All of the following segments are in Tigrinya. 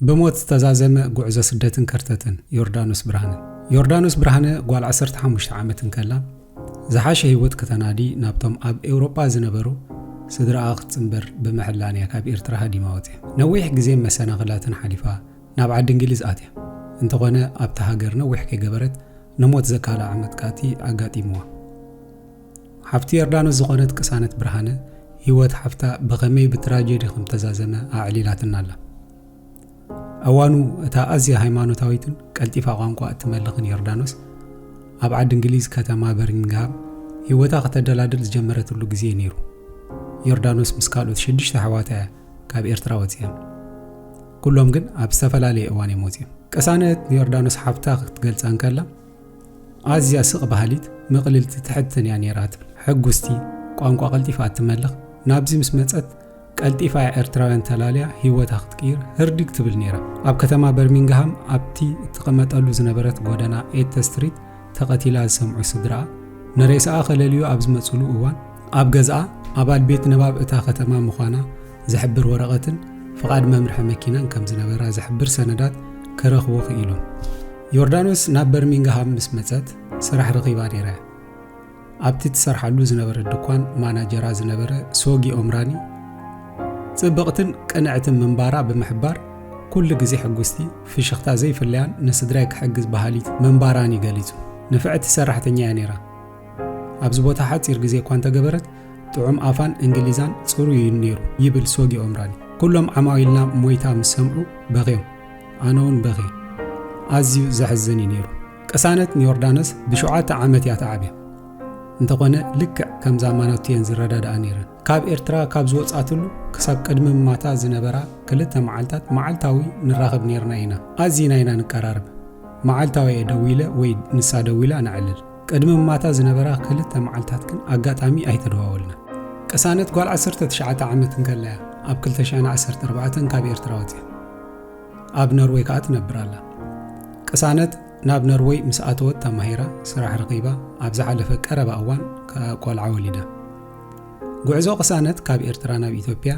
ብሞት ዝተዛዘመ ጉዕዞ ስደትን ከርተትን ዮርዳኖስ ብርሃነ። ዮርዳኖስ ብርሃነ ጓል ዓሰርተ ሓሙሽተ ዓመት እንከላ ዝሓሸ ህይወት ከተናዲ ናብቶም ኣብ ኤውሮጳ ዝነበሩ ስድራኣ ክትጽንበር ብምሕላን እያ ካብ ኤርትራ ሃዲማ ወጽያ። ነዊሕ ግዜ መሰናኽላትን ሓሊፋ ናብ ዓዲ እንግሊዝ ኣትያ። እንተኾነ ኣብታ ሃገር ነዊሕ ከይገበረት ንሞት ዘቃልዓ መጥቃዕቲ ኣጋጢምዋ። ሓፍቲ ዮርዳኖስ ዝኾነት ቅሳነት ብርሃነ ህይወት ሓፍታ ብኸመይ ብትራጀዲ ከም ተዛዘመ ኣዕሊላትና ኣላ። እዋኑ እታ ኣዝያ ሃይማኖታዊትን ቀልጢፋ ቋንቋ እትመልኽን ዮርዳኖስ ኣብ ዓዲ እንግሊዝ ከተማ በርሚንግሃም ህይወታ ከተደላድል ዝጀመረትሉ ግዜ ነይሩ። ዮርዳኖስ ምስ ካልኦት ሽዱሽተ ኣሕዋታ እያ ካብ ኤርትራ ወጺኣን። ኩሎም ግን ኣብ ዝተፈላለየ እዋን እዮም ወጺኦም። ቅሳነት ንዮርዳኖስ ሓፍታ ክትገልጻ እንከላ፣ ኣዝያ ስቕ በሃሊት፣ ምቕልልቲ፣ ትሕትን እያ ነይራ ትብል። ሕጉስቲ፣ ቋንቋ ቀልጢፋ እትመልኽ፣ ናብዚ ምስ መጸት ቀልጢፋ እያ ኤርትራውያን ተላልያ ህይወታ ክትቅይር ህርዲግ ትብል ነይራ። ኣብ ከተማ በርሚንግሃም ኣብቲ እትቕመጠሉ ዝነበረት ጎደና ኤተ ስትሪት ተቐቲላ ዝሰምዑ ስድራኣ ንሬሳኣ ከለልዩ ኣብ ዝመጽሉ እዋን ኣብ ገዝኣ ኣባል ቤት ንባብ እታ ከተማ ምዃና ዝሕብር ወረቐትን ፍቓድ መምርሒ መኪናን ከም ዝነበራ ዝሕብር ሰነዳት ክረኽቡ ክኢሎም። ዮርዳኖስ ናብ በርሚንግሃም ምስ መጸት ስራሕ ረኺባ ነይራ እያ። ኣብቲ ትሰርሓሉ ዝነበረ ድኳን ማናጀራ ዝነበረ ሶጊ ኦምራኒ ጽብቕትን ቅንዕትን ምንባራ ብምሕባር ኩሉ ግዜ ሕጉስቲ ፍሽኽታ ዘይፍለያን ንስድራይ ክሕግዝ በሃሊት ምንባራን እዩ ገሊጹ። ንፍዕቲ ሰራሕተኛ እያ ነይራ። ኣብዚ ቦታ ሓጺር ግዜ እኳ እንተገበረት ጥዑም ኣፋን እንግሊዛን ጽሩይ እዩ ነይሩ ይብል ሶጊ ኦምራኒ። ኩሎም ዓማዊልና ሞይታ ምስ ሰምዑ በኽዮም። ኣነ እውን በኽየ። ኣዝዩ ዘሕዝን እዩ ነይሩ። ቅሳነት ንዮርዳኖስ ብሸውዓተ ዓመት እያ ተዓብያ። እንተኾነ ልክዕ ከምዛ ማኖት እየን ዝረዳድኣ ነይረን። ካብ ኤርትራ ካብ ዝወጻትሉ ክሳብ ቅድሚ ምማታ ዝነበራ ክልተ መዓልታት መዓልታዊ ንራኸብ ነይርና ኢና። ኣዚና ኢና ንቀራረብ። መዓልታዊ እየ ደዊለ ወይ ንሳ ደዊላ ነዕልል። ቅድሚ ምማታ ዝነበራ ክልተ መዓልታት ግን ኣጋጣሚ ኣይተደዋወልና። ቅሳነት ጓል ዓሰርተ ትሽዓተ ዓመት እንከላ እያ ኣብ ክልተ ሽሕን ዓሰርተ ኣርባዕተን ካብ ኤርትራ ወጺኣ። ኣብ ነርወይ ከኣ ትነብር ኣላ። ቅሳነት ናብ ነርወይ ምስ ኣተወት ተማሂራ ስራሕ ረኺባ ኣብ ዝሓለፈ ቀረባ እዋን ከኣ ቆልዓ ወሊዳ። ጉዕዞ ቅሳነት ካብ ኤርትራ ናብ ኢትዮጵያ፣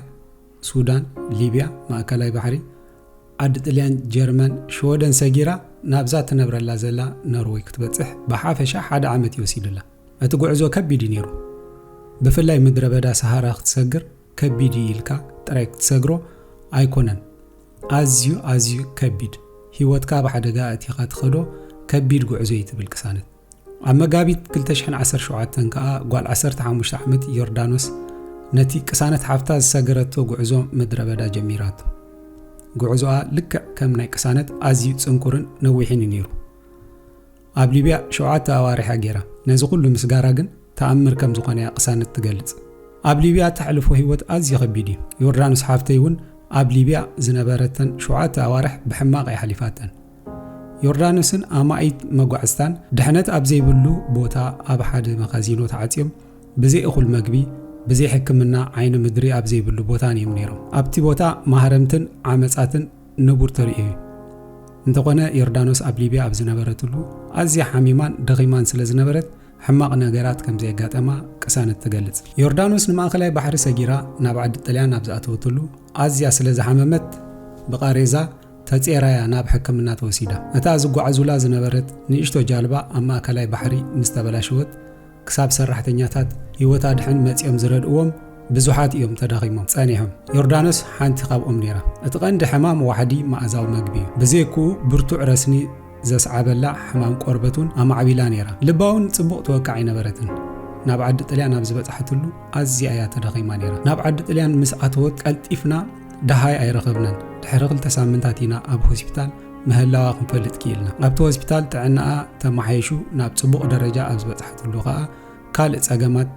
ሱዳን፣ ሊብያ፣ ማእከላይ ባሕሪ፣ ዓዲ ጥልያን፣ ጀርመን፣ ሽወደን ሰጊራ ናብዛ ትነብረላ ዘላ ነርወይ ክትበጽሕ ብሓፈሻ ሓደ ዓመት እዩ ወሲዱላ። እቲ ጉዕዞ ከቢድ እዩ ነይሩ። ብፍላይ ምድረ በዳ ሰሃራ ክትሰግር ከቢድ እዩ ኢልካ ጥራይ ክትሰግሮ ኣይኮነን። ኣዝዩ፣ ኣዝዩ ከቢድ፣ ህይወትካ ኣብ ሓደጋ ኣእቲኻ ትኸዶ ከቢድ ጉዕዞ እዩ ትብል ቅሳነት። ኣብ መጋቢት ክልተ ሽሕን ዓሰርተ ሸውዓተን ከኣ ጓል ዓሰርተ ሓሙሽተ ዓመት ዮርዳኖስ ነቲ ቅሳነት ሓፍታ ዝሰገረቶ ጉዕዞ ምድረ በዳ ጀሚራቶ። ጉዕዞኣ ልክዕ ከም ናይ ቅሳነት ኣዝዩ ጽንኩርን ነዊሕን እዩ ነይሩ። ኣብ ሊብያ ሸውዓተ ኣዋርሕ እያ ገይራ። ነዚ ኩሉ ምስጋራ ግን ተኣምር ከም ዝኾነ እያ ቅሳነት ትገልጽ። ኣብ ሊብያ እተሕልፎ ህይወት ኣዝዩ ከቢድ እዩ። ዮርዳኖስ ሓፍተይ እውን ኣብ ሊብያ ዝነበረተን ሸውዓተ ኣዋርሕ ብሕማቕ እያ ሓሊፋተን። ዮርዳኖስን ኣማኢት መጓዕዝታን ድሕነት ኣብ ዘይብሉ ቦታ ኣብ ሓደ መኻዚኖ ተዓጽዮም ብዘይ እኹል መግቢ፣ ብዘይ ሕክምና ዓይኒ ምድሪ ኣብ ዘይብሉ ቦታን እዮም ነይሮም። ኣብቲ ቦታ ማህረምትን ዓመጻትን ንቡር ተርእዮ እዩ። እንተኾነ ዮርዳኖስ ኣብ ሊብያ ኣብ ዝነበረትሉ ኣዝያ ሓሚማን ደኺማን ስለ ዝነበረት ሕማቕ ነገራት ከም ዘየጋጠማ ቅሳነት ትገልጽ። ዮርዳኖስ ንማእከላይ ባሕሪ ሰጊራ ናብ ዓዲ ጥልያን ኣብ ዝኣተወትሉ ኣዝያ ስለ ዝሓመመት ብቓሬዛ ተጼራያ ናብ ሕክምና ተወሲዳ። እታ ዝጓዓዙላ ዝነበረት ንእሽቶ ጃልባ ኣብ ማእከላይ ባሕሪ ምስ ተበላሸወት ክሳብ ሰራሕተኛታት ህይወት ኣድሕን መጺኦም ዝረድእዎም ብዙሓት እዮም ተዳኺሞም ጸኒሖም። ዮርዳኖስ ሓንቲ ካብኦም ነይራ። እቲ ቀንዲ ሕማም ዋሕዲ መኣዛዊ መግቢ እዩ። ብዘይክኡ ብርቱዕ ረስኒ ዘስዓበላ ሕማም ቆርበት እውን ኣማዕቢላ ነይራ። ልባ እውን ጽቡቕ ትወቅዕ ኣይነበረትን። ናብ ዓዲ ጥልያን ኣብ ዝበጽሓትሉ ኣዝያ እያ ተዳኺማ ነይራ። ናብ ዓዲ ጥልያን ምስ ኣተወት ቀልጢፍና ደሃይ ኣይረኸብናን። ድሕሪ ክልተ ሳምንታት ኢና ኣብ ሆስፒታል ምህላዋ ክንፈልጥ ክኢልና። ኣብቲ ሆስፒታል ጥዕናኣ ተመሓይሹ ናብ ጽቡቕ ደረጃ ኣብ ዝበጽሓትሉ ከኣ ካልእ ጸገማት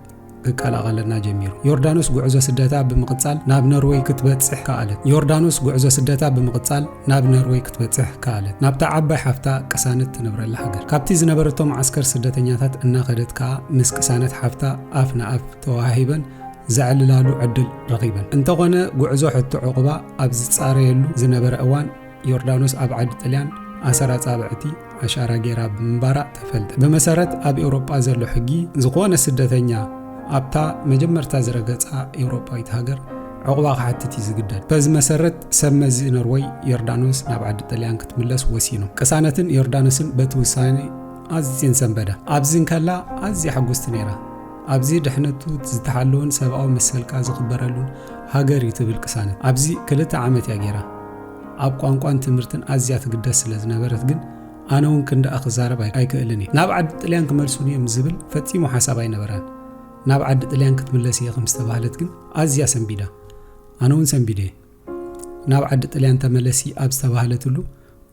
ክቀላቐለና ጀሚሩ። ዮርዳኖስ ጉዕዞ ስደታ ብምቕጻል ናብ ነርወይ ክትበጽሕ ከኣለት። ዮርዳኖስ ጉዕዞ ስደታ ብምቕጻል ናብ ነርወይ ክትበጽሕ ከኣለት። ናብታ ዓባይ ሓፍታ ቅሳነት ትነብረላ ሃገር። ካብቲ ዝነበረቶ መዓስከር ስደተኛታት እናኸደት ከኣ ምስ ቅሳነት ሓፍታ ኣፍ ንኣፍ ተወሃሂበን ዘዕልላሉ ዕድል ረኺበን። እንተኾነ ጉዕዞ ሕቶ ዕቑባ ኣብ ዝጻረየሉ ዝነበረ እዋን ዮርዳኖስ ኣብ ዓዲ ጥልያን ኣሰር ኣጻብዕቲ ኣሻራ ገይራ ብምንባራ ተፈልጠ። ብመሰረት ኣብ ኤውሮጳ ዘሎ ሕጊ፣ ዝኾነ ስደተኛ ኣብታ መጀመርታ ዝረገጻ ኤውሮጳዊት ሃገር ዕቑባ ክሓትት እዩ ዝግደድ። በዚ መሰረት ሰብ መዚ ኖርወይ ዮርዳኖስ ናብ ዓዲ ጥልያን ክትምለስ ወሲኑ። ቅሳነትን ዮርዳኖስን በቲ ውሳኔ ኣዝየን ሰንበዳ። ኣብዚ እንከላ ኣዝያ ሕጉስቲ ነይራ። ኣብዚ ድሕነቱ ዝተሓለወን ሰብኣዊ መሰልካ ዝኽበረሉን ሃገር እዩ ትብል ቅሳነት። ኣብዚ ክልተ ዓመት እያ ገይራ። ኣብ ቋንቋን ትምህርትን ኣዝያ ትግደስ ስለ ዝነበረት ግን ኣነ እውን ክንደኣ ክዛረብ ኣይ- ኣይክእልን እየ። ናብ ዓዲ ጥልያን ክመልሱን እዮም ዝብል ፈጺሙ ሓሳብ ኣይነበራን። ናብ ዓዲ ጥልያን ክትምለስ እየ ከም ዝተባህለት ግን ኣዝያ ሰንቢዳ። ኣነ እውን ሰንቢደ እየ። ናብ ዓዲ ጥልያን ተመለሲ ኣብ ዝተባህለትሉ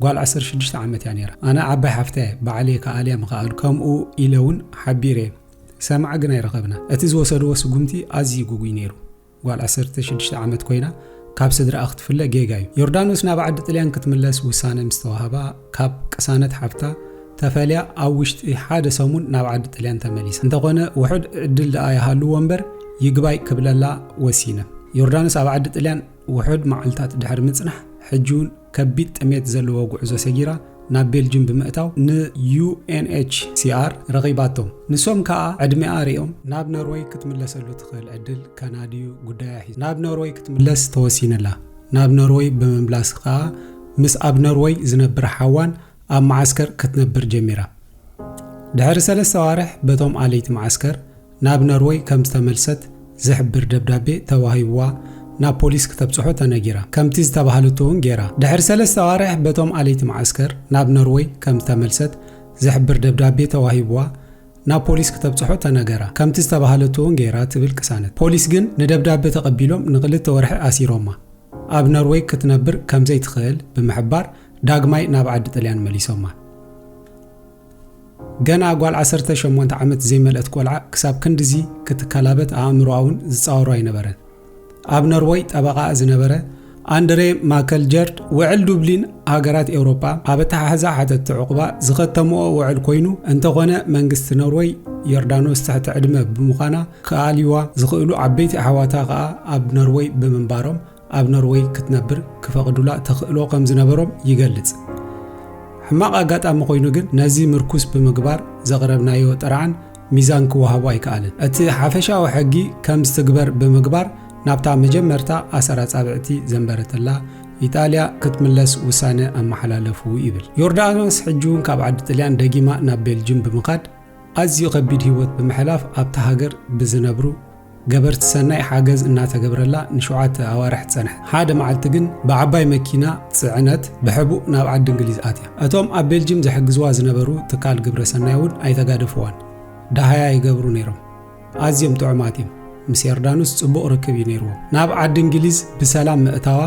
ጓል ዓሰርተ ሽዱሽተ ዓመት እያ ነይራ። ኣነ ዓባይ ሓፍታ እየ፣ ባዕለይ ከኣልያ ምኸኣሉ ከምኡ ኢለ እውን ሓቢረ እየ። ሰማዒ ግን ኣይረኸብና። እቲ ዝወሰድዎ ስጉምቲ ኣዝዩ ግጉይ ነይሩ። ጓል ዓሰርተ ሽዱሽተ ዓመት ኮይና ካብ ስድራኣ ክትፍለ ጌጋ እዩ። ዮርዳኖስ ናብ ዓዲ ጥልያን ክትምለስ ውሳነ ምስ ተዋህባ ካብ ቅሳነት ሓፍታ ተፈልያ ኣብ ውሽጢ ሓደ ሰሙን ናብ ዓዲ ጥልያን ተመሊሳ። እንተኾነ ውሑድ ዕድል ደኣ ይሃልዎ እምበር ይግባይ ክብለላ ወሲነ። ዮርዳኖስ ኣብ ዓዲ ጥልያን ውሑድ መዓልታት ድሕሪ ምጽናሕ ሕጂ እውን ከቢድ ጥሜት ዘለዎ ጉዕዞ ሰጊራ ናብ ቤልጅም ብምእታው ን ዩ ኤን ኤች ሲ ኣር ረኺባቶም። ንሶም ከኣ ዕድሚኣ ሪኦም ናብ ኖርወይ ክትምለሰሉ ትኽእል ዕድል ከናድዩ ጉዳያ ሒዙ ናብ ኖርወይ ክትምለስ ተወሲንላ። ናብ ኖርወይ ብምምላስ ከኣ ምስ ኣብ ኖርወይ ዝነብር ሓዋን ኣብ መዓስከር ክትነብር ጀሚራ። ድሕሪ ሰለስተ ኣዋርሕ በቶም ኣለይቲ መዓስከር ናብ ኖርወይ ከም ዝተመልሰት ዝሕብር ደብዳቤ ተዋሂብዋ ናብ ፖሊስ ክተብጽሖ ተነጊራ። ከምቲ ዝተባህለቶ እውን ገይራ። ድሕሪ ሰለስተ ኣዋርሕ በቶም ኣለይቲ መዓስከር ናብ ኖርወይ ከም ዝተመልሰት ዝሕብር ደብዳቤ ተዋሂብዋ ናብ ፖሊስ ክተብጽሖ ተነገራ። ከምቲ ዝተባህለቶ እውን ገይራ ትብል ቅሳነት። ፖሊስ ግን ንደብዳቤ ተቐቢሎም ንክልተ ወርሒ ኣሲሮማ። ኣብ ኖርወይ ክትነብር ከም ዘይትኽእል ብምሕባር ዳግማይ ናብ ዓዲ ጥልያን መሊሶማ። ገና ጓል ዓሰርተ ሸሞንተ ዓመት ዘይመልአት ቆልዓ ክሳብ ክንድዚ ክትከላበት ኣእምሮኣ እውን ዝጻወሮ ኣይነበረን። ኣብ ኖርወይ ጠበቓኣ ዝነበረ ኣንድሬ ማከልጀርድ ውዕል ዱብሊን ሃገራት ኤውሮጳ ኣብ ኣተሓሕዛ ሓተትቲ ዕቑባ ዝኸተምኦ ውዕል ኮይኑ፣ እንተኾነ መንግስቲ ኖርወይ ዮርዳኖስ ትሕቲ ዕድመ ብምዃና ክኣልይዋ ዝኽእሉ ዓበይቲ ኣሕዋታ ከኣ ኣብ ኖርወይ ብምንባሮም ኣብ ኖርወይ ክትነብር ክፈቕዱላ ተኽእሎ ከም ዝነበሮም ይገልጽ። ሕማቕ ኣጋጣሚ ኮይኑ ግን ነዚ ምርኩስ ብምግባር ዘቕረብናዮ ጥርዓን ሚዛን ክወሃቦ ኣይከኣለን። እቲ ሓፈሻዊ ሕጊ ከም ዝትግበር ብምግባር ናብታ መጀመርታ ኣሰር ኣጻብዕቲ ዘንበረትላ ኢጣልያ ክትምለስ ውሳነ ኣመሓላለፉ ይብል። ዮርዳኖስ ሕጂ እውን ካብ ዓዲ ጥልያን ደጊማ ናብ ቤልጅም ብምኻድ ኣዝዩ ከቢድ ህይወት ብምሕላፍ ኣብታ ሃገር ብዝነብሩ ገበርቲ ሰናይ ሓገዝ እናተገብረላ ንሸውዓተ ኣዋርሕ ትጸንሐ። ሓደ መዓልቲ ግን ብዓባይ መኪና ጽዕነት ብሕቡእ ናብ ዓዲ እንግሊዝ ኣትያ። እቶም ኣብ ቤልጅም ዝሕግዝዋ ዝነበሩ ትካል ግብረ ሰናይ እውን ኣይተጋደፍዋን። ደሃያ ይገብሩ ነይሮም። ኣዝዮም ጥዑማት እዮም። ምስ ዮርዳኖስ ጽቡቕ ርክብ እዩ ነይርዎም። ናብ ዓዲ እንግሊዝ ብሰላም ምእታዋ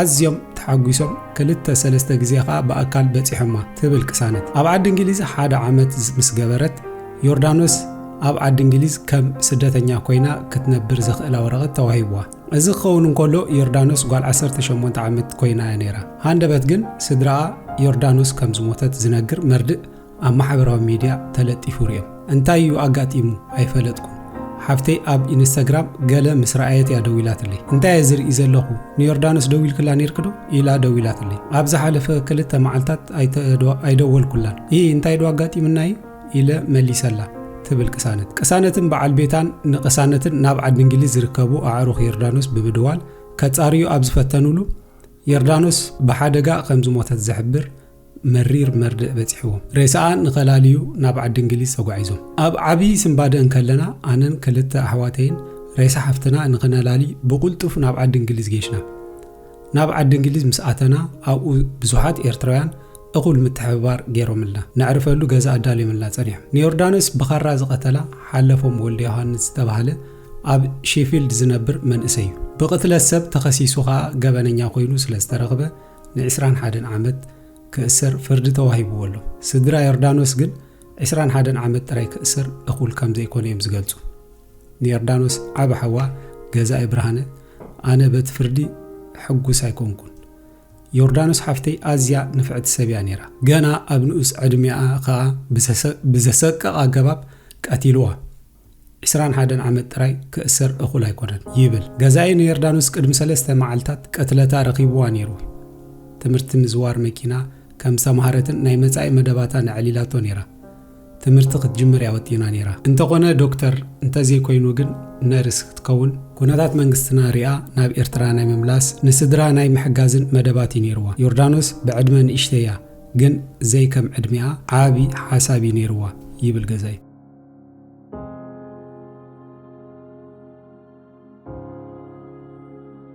ኣዝዮም ተሓጒሶም፣ ክልተ ሰለስተ ግዜ ኸኣ ብኣካል በጺሖማ ትብል ቅሳነት። ኣብ ዓዲ እንግሊዝ ሓደ ዓመት ምስ ገበረት ዮርዳኖስ ኣብ ዓዲ እንግሊዝ ከም ስደተኛ ኮይና ክትነብር ዘኽእላ ወረቐት ተዋሂብዋ። እዚ ክኸውን እንከሎ ዮርዳኖስ ጓል ዓሰርተ ሸሞንተ ዓመት ኮይና እያ ነይራ። ሃንደበት ግን ስድራኣ ዮርዳኖስ ከም ዝሞተት ዝነግር መርድእ ኣብ ማሕበራዊ ሚድያ ተለጢፉ ርእዮም። እንታይ እዩ ኣጋጢሙ? ኣይፈለጥኩን። ሓፍተይ ኣብ ኢንስታግራም ገለ ምስ ረኣየት እያ ደዊላትለይ። እንታይ እየ ዝርኢ ዘለኹ? ንዮርዳኖስ ደዊልክላ ነይርኪ ዶ? ኢላ ደዊላትለይ። ኣብ ዝሓለፈ ክልተ መዓልታት ኣይተዶ-፣ ኣይደወልኩላን። ኢ እንታይ ዶ ኣጋጢምና እዩ? ኢለ መሊሰላ ትብል ቅሳነት። ቅሳነትን በዓል ቤታን ንቅሳነትን ናብ ዓዲ እንግሊዝ ዝርከቡ ኣዕሩኽ ዮርዳኖስ ብምድዋል ከጻርዩ ኣብ ዝፈተኑሉ ዮርዳኖስ ብሓደጋ ከም ዝሞተት ዝሕብር መሪር መርድእ በጺሕዎም። ሬሳኣ ንኸላልዩ ናብ ዓዲ እንግሊዝ ተጓዒዞም። ኣብ ዓቢ ስንባደ እንከለና ኣነን ክልተ ኣሕዋተይን ሬሳ ሓፍትና ንኽነላሊ ብቕልጡፍ ናብ ዓዲ እንግሊዝ ጌሽና። ናብ ዓዲ እንግሊዝ ምስ ኣተና ኣብኡ ብዙሓት ኤርትራውያን እኹል ምትሕብባር ገይሮምልና። ነዕርፈሉ ገዛ ኣዳልዮምልና ጸኒሖም። ንዮርዳኖስ ብኻራ ዝቐተላ ሓለፎም ወልደ ዮሃንስ ዝተባህለ ኣብ ሼፊልድ ዝነብር መንእሰይ እዩ። ብቕትለት ሰብ ተኸሲሱ ኸኣ ገበነኛ ኮይኑ ስለ ዝተረኽበ ንዕስራን ሓደን ዓመት ክእሰር ፍርዲ ተዋሂብዎ ኣሎ። ስድራ ዮርዳኖስ ግን ዕስራን ሓደን ዓመት ጥራይ ክእሰር እኹል ከም ዘይኮነ እዮም ዝገልጹ። ንዮርዳኖስ ዓቢ ሓዋ ገዛኢ ብርሃነ፣ ኣነ በቲ ፍርዲ ሕጉስ ኣይኮንኩን። ዮርዳኖስ ሓፍተይ ኣዝያ ንፍዕቲ ሰብ እያ ነይራ። ገና ኣብ ንኡስ ዕድሚኣ ኸኣ ብዘሰ-፣ ብዘሰቅቕ ኣገባብ ቀቲልዋ። ዕስራን ሓደን ዓመት ጥራይ ክእሰር እኹል ኣይኮነን ይብል። ገዛኢ ንዮርዳኖስ ቅድሚ ሰለስተ መዓልታት ቅትለታ ረኺብዋ ነይሩ። ትምህርቲ ምዝዋር መኪና ከም ዝተምሃረትን ናይ መጻኢ መደባታን ኣዕሊላቶ ነይራ። ትምህርቲ ክትጅምር እያ ወጢና ነይራ። እንተኾነ ዶክተር እንተዘይኮይኑ ግን ነርስ ክትከውን ኩነታት መንግስትና ሪኣ ናብ ኤርትራ ናይ ምምላስ ንስድራ ናይ ምሕጋዝን መደባት እዩ ነይርዋ። ዮርዳኖስ ብዕድመ ንእሽተይ እያ፣ ግን ዘይከም ዕድሚኣ ዓቢ ሓሳብ እዩ ነይርዋ ይብል ገዛይ።